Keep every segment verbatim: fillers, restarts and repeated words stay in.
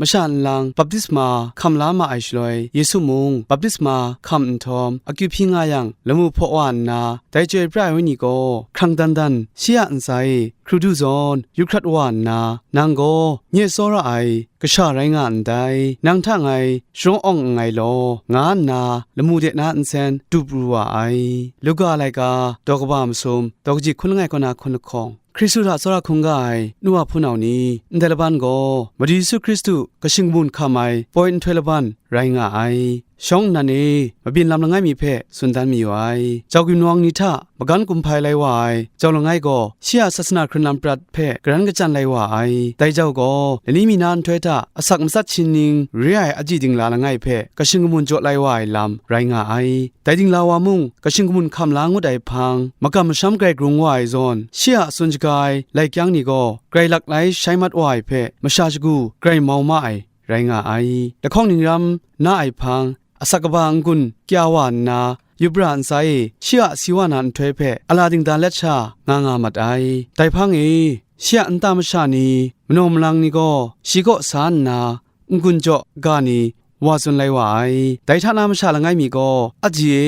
masha nlang baptisma hkam la ma ai shaloi, Yesu mung baptisma hkam nhtawm, akyu hpyi nga yang, lamu hpaw wa nna, dai Chyoi Pra ai Wenyi gaw hkrang dan dan shi a ntsa e hkru du zawn, yu hkrat wa nna, nang gaw nye tsawra ai kasha rai nga ndai, nang hta ngai sharawng awng nngai law, nga nna lamu de na nsen du pru wa ai. Luka laika daw kaba masum, daw kaji hkun langai kaw na hkun lahkawng. Hkristu hta tsawra hkungga ai nu wa hpunau ni, ndai laban gaw Madu Yesu Hkristu kashin kamun hkam ai poi nhtoi laban rai nga ai. Shawng nnan e mabyin lam langai mi hpe tsun dan mayu ai. Jau ginwang ni hta magan kumhpai lai wa ai jau langai gaw, shi a sasana hkrun lam prat hpe garan kachyan lai wa ai. Dai jau gaw, lani mi na nhtoi hta asak matsat shi ning re ai aji dingla langai hpe kashin kamun jaw lai wa ai lam rai nga ai. Dai dingla wa mung, kashin kamun hkam la ngut ai hpang, makam masham grai grung wa ai zawn, shi a tsun shaga ai lai kyang ni gaw grai laklai shai mat wa ai hpe, masha shagu grai mau ma ai, rai nga ai. Lahkawng ning ram na ai hpang, asak kaba n-gun kya wa nna, yubra ntsa e shi a si wa na nhtoi hpe ala dingda let sha nga nga mat ai. Dai hpang e, shi a nta masha ni, manaw malang ni gaw shi kaw sa nna, n-gun jaw ga ni wa tsun lai wa ai. Dai hta na masha langai mi gaw, "Aji e,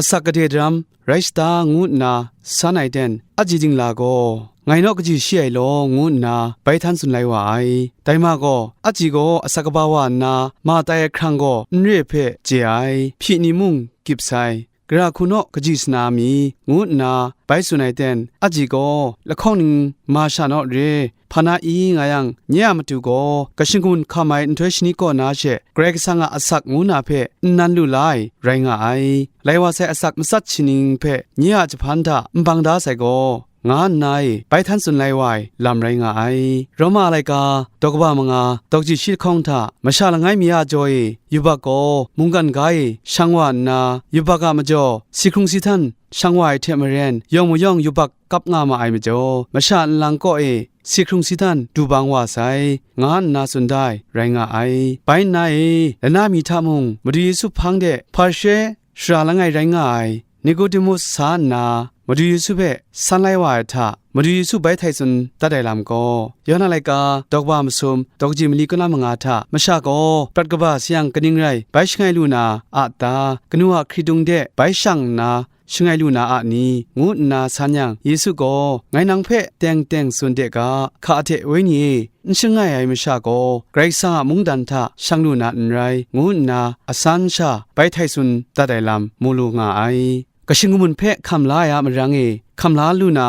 asak gade daram rai shada," ngu nna san ai ten, aji dingla gaw, "Ngai naw kaji shi ai law," ngu nna bai htan tsun lai wa ai. Dai ma gaw, aji gaw asak kaba wa nna, ma tai ai hkrang gaw n re hpe chye ai, hpyi ni mung gyip sai. "Gara hku naw kaji sana mi," ngu nna bai tsun ai ten, aji gaw, "Lahkawng ning ma sha naw re, hpa na i nga yang, nye a matu gaw kashin kamun hkam ai nhtoi shani kaw na she, Karai Kasang a asak ngu na hpe nnan lu la ai rai nga ai. Lai wa sai asak matsat shi ning hpe nye a jahpan hta n bang da sai gaw," nga nna e bai htan tsun lai wa ai lam rai nga ai. Roma laika daw kaba manga, daw kaji shi lahkawng hta, masha langai mi a jaw e yubak gaw mungkan ga e shang wa nna, yubak a majaw si hkrung si htan shang wa ai hte maren, yawng mayawng yubak kap nga ma ai majaw, masha nlang kaw e si hkrung si htan du bang wa sai, nga nna tsun da ai rai nga ai. Bai nna e, lana mi hta mung Madu Yesu hpang de Hparishe sara langai rai nga ai Nikodimus sa nna, Madu Yesu hpe san lai wa ai hta, Madu Yesu bai htai tsun dat ai lam gaw, Yawhan a laika daw kaba masum, daw kaji mali kaw na manga hta, masha gaw prat kaba sayang kaning rai bai shangai lu na a ta? Kanu a hkritung de bai shang nna shangai lu na a ni? ngu nna san yang, Yesu gaw, "Ngai nang hpe teng teng tsun de ga, hka hte Wenyi e, n shangai ai masha gaw Karai Kasang a mungdan hta shang lu na n rai," ngu nna asan sha bai htai tsun dat ai lam mu lu nga ai. Kashin kamun hpe hkam la ai a marang e hkam la lu na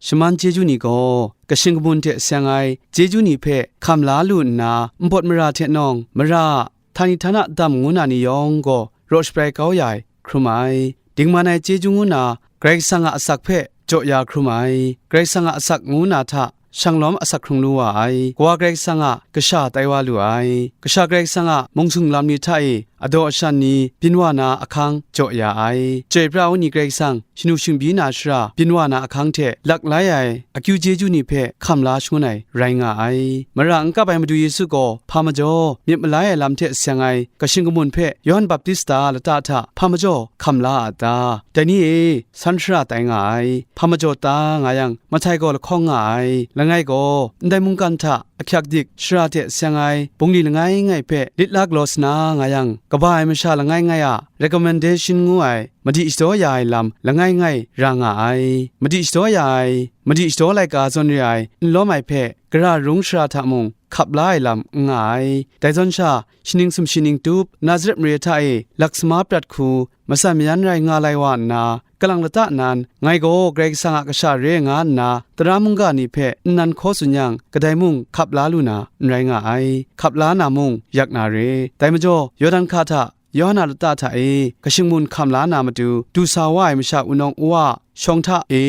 shaman chyeju ni gaw, kashin kamun hte seng ai chyeju ni hpe hkam la lu nna, npawt mara hte nawng, mara a htani htana dam ngu na ni yawng gaw raw shabrai kau ya ai hkrum ai. Dingman ai chyeju ngu na Karai Kasang a asak hpe jaw ya hkrum ai. Karai Kasang a asak ngu na hta shanglawm asak hkrung lu wa ai. Kawa Karai Kasang a kasha tai wa lu ai. Kasha Karai Kasang a mungsung lam ni hta e adaw ashan ni byin wa na ahkang jaw ya ai. Chyoi pra ai Wenyi Karai Kasang shanu shingbyi na shara byin wa na ahkang hte lak lai ai akyu chyeju ni hpe hkam la shangun ai rai nga ai. Mara n kap ai Madu Yesu gaw hpa majaw myit malai ai lam hte seng ai kashin kamun hpe Yawhan Baptista lata hta hpa majaw hkam la a ta? Dai ni e san shara tai nga ai. Hpa majaw ta nga yang, Mahtai gaw lahkawng nga ai. Langai gaw, ndai mungkan hta ahkyak dik shara hte seng ai bungli langai ngai hpe lit la galaw sa na nga yang, kaba ai masha langai ngai a recommendation ngu ai madi shadaw ya ai lam langai ngai ra nga ai. Madi shadaw ya ai, madi shadaw laika zawn re ai n lawm ai hpe, gara rung shara hta mung hkap la ai lam n nga ai. Dai zawn sha, shaning sumshi ning tup, Nazaret mare hta e laksama prat hku, matsan mayan rai nga lai wa nna, kalang lata nan, ngai gaw Karai Kasang a kasha re nga nna, tara mungga ni hpe nnan hkaw tsun yang, kadai mung hkap la lu na n rai nga ai, hkap la na mung yak na re. Dai majaw, Yawdan hka hta Yawhan a lata hta e kashin kamun hkam la na matu, du sa wa ai masha wunawng wa a shawng hta e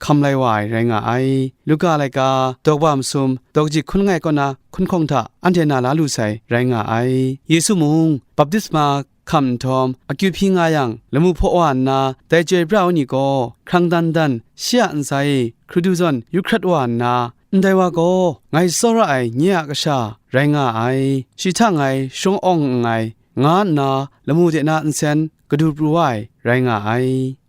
hkam lai wa ai rai nga ai. Luka laika daw kaba masum, daw kaji hkun langai kaw na hkun hkawng hta anhte na la lu sai rai nga ai. Yesu mung baptisma hkam nhtawm, akyu hpyi nga yang, lamu hpaw wa nna, dai Chyoi pra ai Wenyi gaw hkrang dan dan shi a ntsa e hkru du zawn, yu hkrat wa nna, "Ndai wa gaw ngai tsawra ai nye a kasha rai nga ai, shi hta ngai sharawng awng nngai," nga nna lamu de na nsen kadu pru wa ai rai nga ai.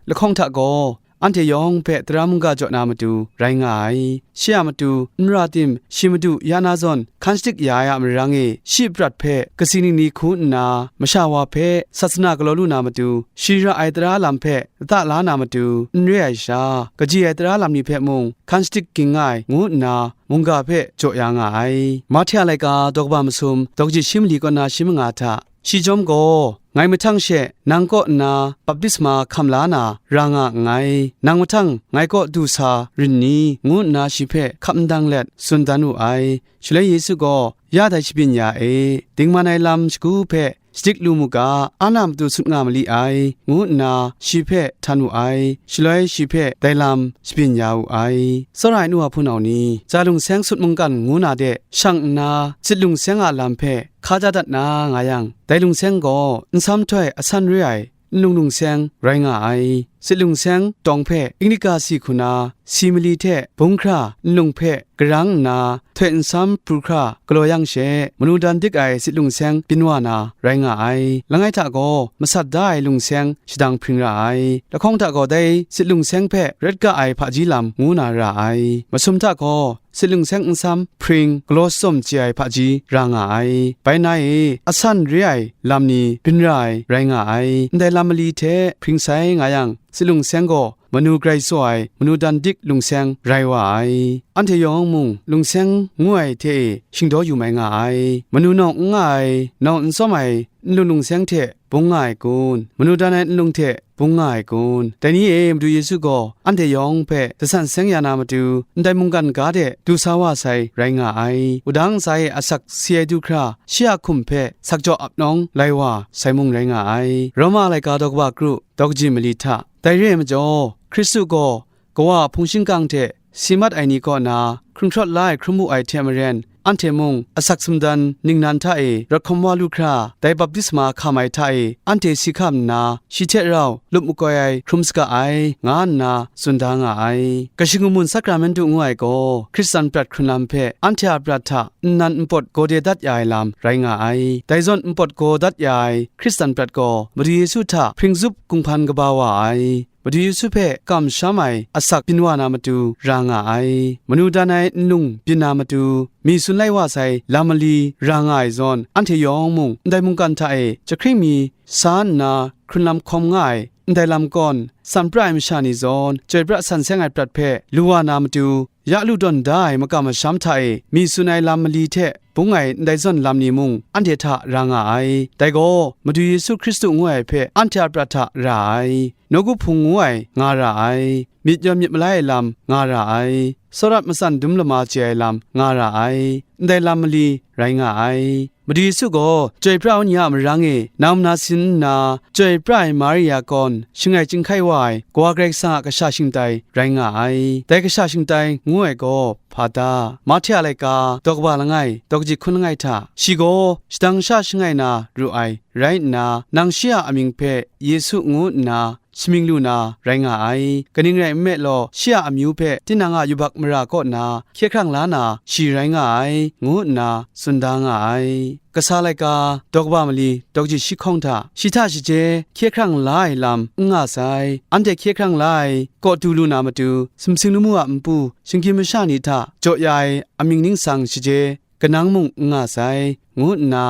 Lahkawng hta gaw, anhte yawng hpe tara mungga jaw na matu rai nga ai. Shi a matu, n ra tim, shi madu ya na zawn, hkan shadik ya ai a marang e, shi prat hpe kasi ningli hku nna, masha wa hpe sasana galaw lu na matu, shi ra ai tara lam hpe lata la na matu, n re ai sha, kaji ai tara lam ni hpe mung hkan shadik ging nga ai, ngu nna mungga hpe jaw ya nga ai. Mahte a laika daw kaba masum, daw kaji shi mali kaw na shi manga hta, shi chyawm gaw, ngai mahtang she nang kaw nna baptisma hkam la na ra nga nngai, nang mahtang ngai kaw du sa rin ni? Ngu nna shi hpe hkap ndang let tsun dan wu ai. Shaloi Yesu gaw, ya dai shabyin ya e, dingman ai lam shagu hpe shadik lu mu ga, an a matu sut nga mali ai, ngu nna shi hpe htan wu ai. Shaloi shi hpe dai lam shabyin ya wu ai. Tsawra ai nu wa hpunau ni, Chai lungseng sut mungkan ngu na de shang nna, sit lungseng a lam hpe hka ja dat na nga yang, dai lungseng gaw nsam htoi asan re ai nlung lungseng rai nga ai. Sit lungseng tawng hpe ingnika si hku na, si mali hte bung hkra nlung hpe garang nna, htoi nsam pru hkra galaw yang she, manu dan dik ai sit lungseng byin wa na rai nga ai. Langai hta gaw masat da ai lungseng shadang hpring ra ai. Lahkawng hta gaw dai sit lungseng hpe ret ga ai hpaji lam ngu na ra ai. Masum hta gaw sit lungseng nsam hpring galaw tsawm chye ai hpaji ra nga ai. Bai na e, asan re ai lam ni byin ra ai rai nga ai. Ndai lam mali hte hpring sai nga yang, sit lungseng gaw manu grai tsaw ai, manu dan dik lungseng rai wa ai. Anhte yawng mung lungseng ngu ai hte e shingdaw yu mai nga ai. Manu nawng n nga ai, nawng n tsawm ai nlung lungseng hte bung nga ai kun? Manu dan ai nlung hte bung nga ai kun? Dai ni e, Madu Yesu gaw anhte yawng hpe dasan seng ya na matu, ndai mungkan ga de du sa wa sai rai nga ai. Wudang ntsa e asak si ai du hkra, shi a hkum hpe sakjaw ap nawng lai wa sai mung rai nga ai. Roma laika daw kaba kru, daw kaji mali hta, dai re ai majaw, Hkristu gaw Kawa a hpung shingkang hte si mat ai ni kaw na hkrung hkrawt la ai hkrum wu ai hte maren, anhte mung asak sumdan ningnan hta e rawt hkawm wa lu hkra, dai baptisma hkam ai hta e anhte si hkam nna, shi hte rau lup makoi ai hkrum saga ai, nga nna tsun da nga ai. Kashi kamun sakramentu ngu ai gaw, Hkristan prat hkrun lam hpe anhte a prat hta nnan npawt gaw de dat ya ai lam rai nga ai. Dai zawn npawt gaw dat ya ai Hkristan prat gaw, Madu Yesu hta hpring zup kunghpan kaba wa ai, Madu Yesu hpe kamsham ai asak byin wa na matu ra nga ai. Manu dan ai nlung byin na matu, mi tsun lai wa sai lam mali ra nga ai zawn, anhte yawng mung ndai mungkan hta e jahkring mi sa nna hkrun lam hkawm nga ai, ndai lam kawn, san pra ai masha ni zawn, chyoi pra san seng ai prat hpe lu wa na matu, ya lu tawn da ai makam masham hta e mi tsun ai lam mali hte bung ai ndai zawn lam ni mung anhte hta ra nga ai. Dai gaw, Madu Yesu Hkristu ngu ai hpe anhte a prat hta ra ai, nawku hpung ngu ai nga ra ai, myit yawn myit malai ai lam nga ra ai, tsawrat matsan dum lama chye ai lam nga ra ai, ndai lam mali rai nga ai. Madu Yesu gaw, Chyoi pra Wenyi a marang e nang manasin nna, chyoi pra ai Maria kawn shangai chyinghkai wa ai Kawa Karai Kasang a kasha shingtai rai nga ai. Dai kasha shingtai ngu ai gaw hpa ta? Mahte a laika daw kaba langai, daw kaji hkun langai hta, shi gaw shadang sha shangai na ru ai rai nna, nang shi a amying hpe Yesu ngu nna shamying lu na rai nga ai. Kaning rai nme law, shi a amyu hpe tinang a yubak mara kaw na hkye hkrang la na shi rai nga ai, ngu nna tsun da nga ai. Kasa laika daw kaba mali, daw kaji shi hkawng hta, shi hta shaje hkye hkrang la ai lam n nga sai. Anhte hkye hkrang la ai kaw du lu na matu, sumsing lamu a npu, shinggyim masha ni hta jaw ya ai amying ningsang shaje kanang mung n nga sai, ngu nna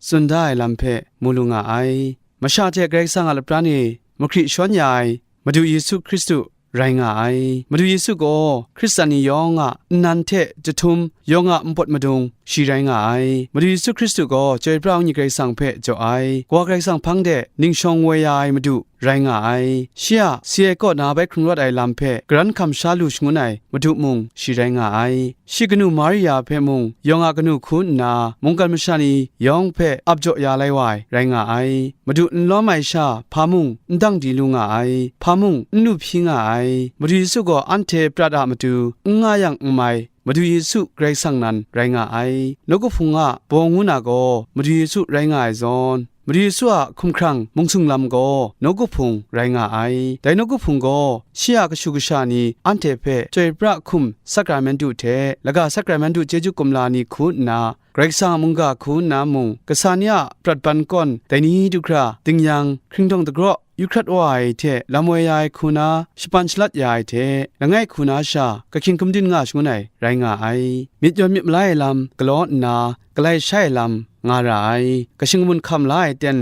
tsun da ai lam hpe mu lu nga ai. Masha hte Karai Kasang a lapran e mahkri shawn ya ai Madu Yesu Hkristu rai nga ai. Madu Yesu gaw Hkristan ni yawng a nnan hte jahtum yawng a npawt madung shi rai nga ai. Madu Yesu Hkristu gaw Chyoi pra Wenyi Karai Kasang hpe jaw ai. Kawa Karai Kasang hpang de ning shawng woi ya ai Madu rai nga ai. Shi a si ai kaw na bai hkrung rawt ai lam hpe karan hkam sha lu shangun ai Madu mung shi rai nga ai. Shi kanu Maria hpe mung yawng a kanu hku nna, mungkan masha ni yawng hpe ap jaw ya lai wa ai rai nga ai. Madu n lawm ai sha hpa mung n dang di lu nga ai, hpa mung n lu hpyi nga ai. Madu Yesu gaw anhte prat a matu n nga yang n mai, Madu Yesu Karai Kasang nan rai nga ai. Nawku Hpung a baw ngu na gaw Madu Yesu rai nga ai zawn, Madu Yesu a hkumhkrang mungsung lam gaw nawku hpung rai nga ai. Dai nawku hpung gaw shi a kashu kasha ni anhte hpe chyoi pra hkum sakramentu hte laga sakramentu chyeju kumla ni hku nna, Karai Kasang a mungga hku nna mung, kasa ni a prat ban kawn dai ni du hkra dingyang hkringdawng dagraw yu hkrat wa ai hte lam woi ya ai hku na shapan shalat ya ai hte, langai hku na sha kahkying hkum ding nga shangun ai rai nga ai. Myit yawn myit malai ai lam galaw nna, galai shai ai lam nga ra ai. Kashing kamun hkam la ai aten,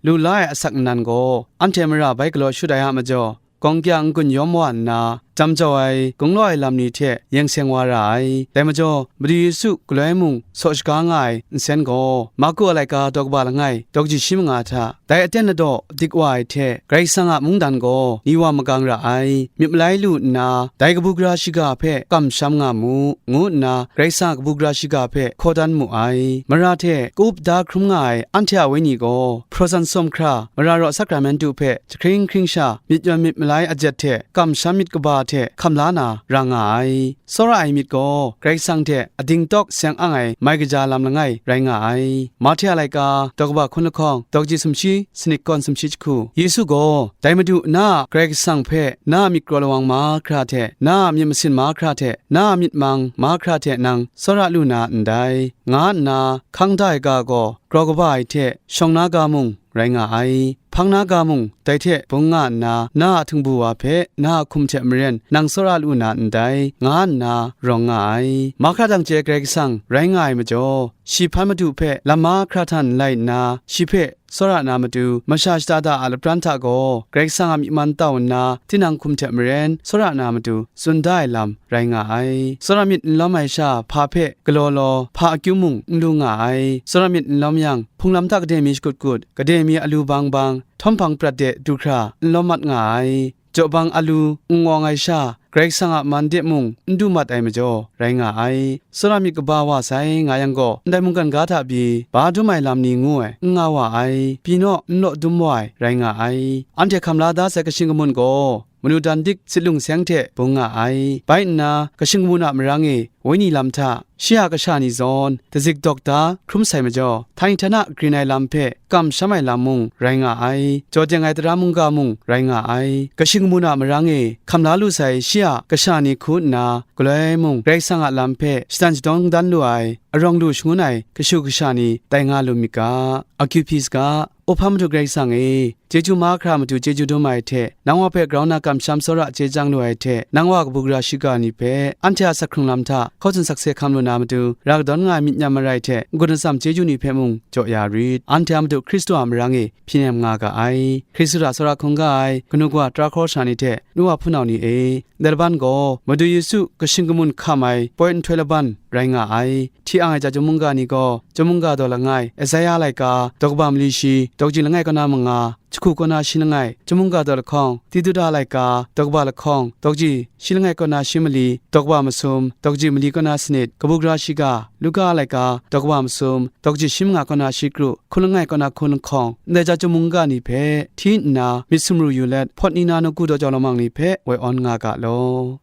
lu la ai asak nnan gaw, anhte mara bai galaw shut ai a majaw, gawng kya n-gun yawm wa nna, jam jau ai, gunglaw ai lam ni hte yeng seng wa ra ai. Dai majaw, Madu Yesu galoi mung saw shaga nga ai nsen gaw, Marku a laika daw kaba langai, daw kaji shi manga hta, dai aten ladaw dik wa ai hte, Karai Kasang a mungdan gaw ni wa magang ra ai. Myit malai lu nna, dai kabu gara shiga hpe kamsham nga mu, ngu nna, Karai Kasang a kabu gara shiga hpe hkaw dan mu ai. Mara hte ka-up da hkrum nga ai anhte a wenyi gaw, hpraw san sawm hkra, mara raw sakramentu hpe jahkring hkring sha, myit yawn myit malai ajet hte kamsham myit kaba hte hkam la na ra nga ai. Tsawra ai myit gaw, Karai Kasang hte ading tawk seng ang ai mai kaja lam langai rai nga ai. Mahte a laika, daw kaba hkun lahkawng, daw kaji sumshi, sanit kawn sumshi jahku. Yesu gaw, dai Madu na a Karai Kasang hpe na a myit kraw lawang mahkra hte, na a myit masin mahkra hte, na a myit mang mahkra hte nang tsawra lu na ndai, nga nna hkang da ai ga gaw, grau kaba ai hte shawng na ga mung rai nga ai. Hpang na ga mung dai hte bung nga nna, na a htingbu wa hpe na a hkum hte maren nang tsawra lu na ndai, nga nna rawng nga ai. Mahkra dang chye Karai Kasang rai nga ai majaw, shi hpan madu hpe lam mahkra hta nlai nna, shi hpe tsawra na matu, masha shada da a lapran hta gaw, Karai Kasang a myi man tau nna, tinang hkum hte maren tsawra na matu tsun da ai lam rai nga ai. Tsawra myit n lawm ai sha hpa hpe galaw law, hpa akyu mung n lu nga ai. Tsawra myit n lawm yang, hpung lam hta gade mi shakut kut, gade mi alu bang bang, htawm hpang prat de du hkra n lawm mat nga ai. Jaw bang alu n ngawng ai sha, Karai Kasang a man de mung n du mat ai majaw, rai nga ai. Tsawra myit kaba wa sai nga yang gaw, ndai mungkan ga hta pyi, ba dum ai lam ni ngu ai, n nga wa ai, pyi naw n law dum wa ai, rai nga ai. Anhte hkam la da sai kashing kamun gaw, manu dan dik sit lung seng hte bung nga ai. Bai nna, kashing kamun a marang e, wenyi lam hta, shi a kasha ni zawn, dazik dawk da hkrum sai majaw, htani htana grin ai lam hpe kamsham ai lam mung rai nga ai, jaw deng ai tara mungga mung rai nga ai. Kashing kamun a marang e hkam la lu sai shi a kasha ni hku nna, galoi mung Karai Kasang a lam hpe shadan shadawng dan lu ai, arawng lu shangun ai kashu kasha ni tai nga lu myit ga, akyu hpyi saga. Up hpang Madu Karai Kasang e, chyeju mahkra matu chyeju dum ai hte, nang wa hpe grau na kamsham tsawra chye chyang lu ai hte, nang wa kabu gara shiga ni hpe, anhte a sak hkrung lam hta, hkaw tsun sakse hkam lu na matu, ra kadawn nga ai myit nyam marai hte, n-gun atsam chyeju ni hpe mung jaw ya rit. Anhte a Madu Hkristu a marang e hpyi nem nga ga ai. Hkristu hta tsawra hkungga ai, kanu kawa tara hkawra sha ni hte, nu wa hpunau ni e, ndai laban gaw, Madu Yesu kashing kamun hkam ai poi nhtoi laban rai nga ai. Hti ang ai ja chyum mungga ni gaw, chyum mungga daw langai, Esaia laika, daw kaba mali shi, daw kaji langai kaw na manga, jahku kaw na shi langai, chyum mungga daw lahkawng, Tituda laika, daw kaba lahkawng, daw kaji shi langai kaw na shi mali, daw kaba masum, daw kaji mali kaw na sanit, kabu gara shiga, Luka laika, daw kaba masum, daw kaji shi manga kaw na shi kru, hkun langai kaw na hkun lahkawng, ndai ja chyum mungga ni hpe, hti nna myit sumru yu let, hpawt ni na nawku daw jau lamang ni hpe woi awn nga ga law.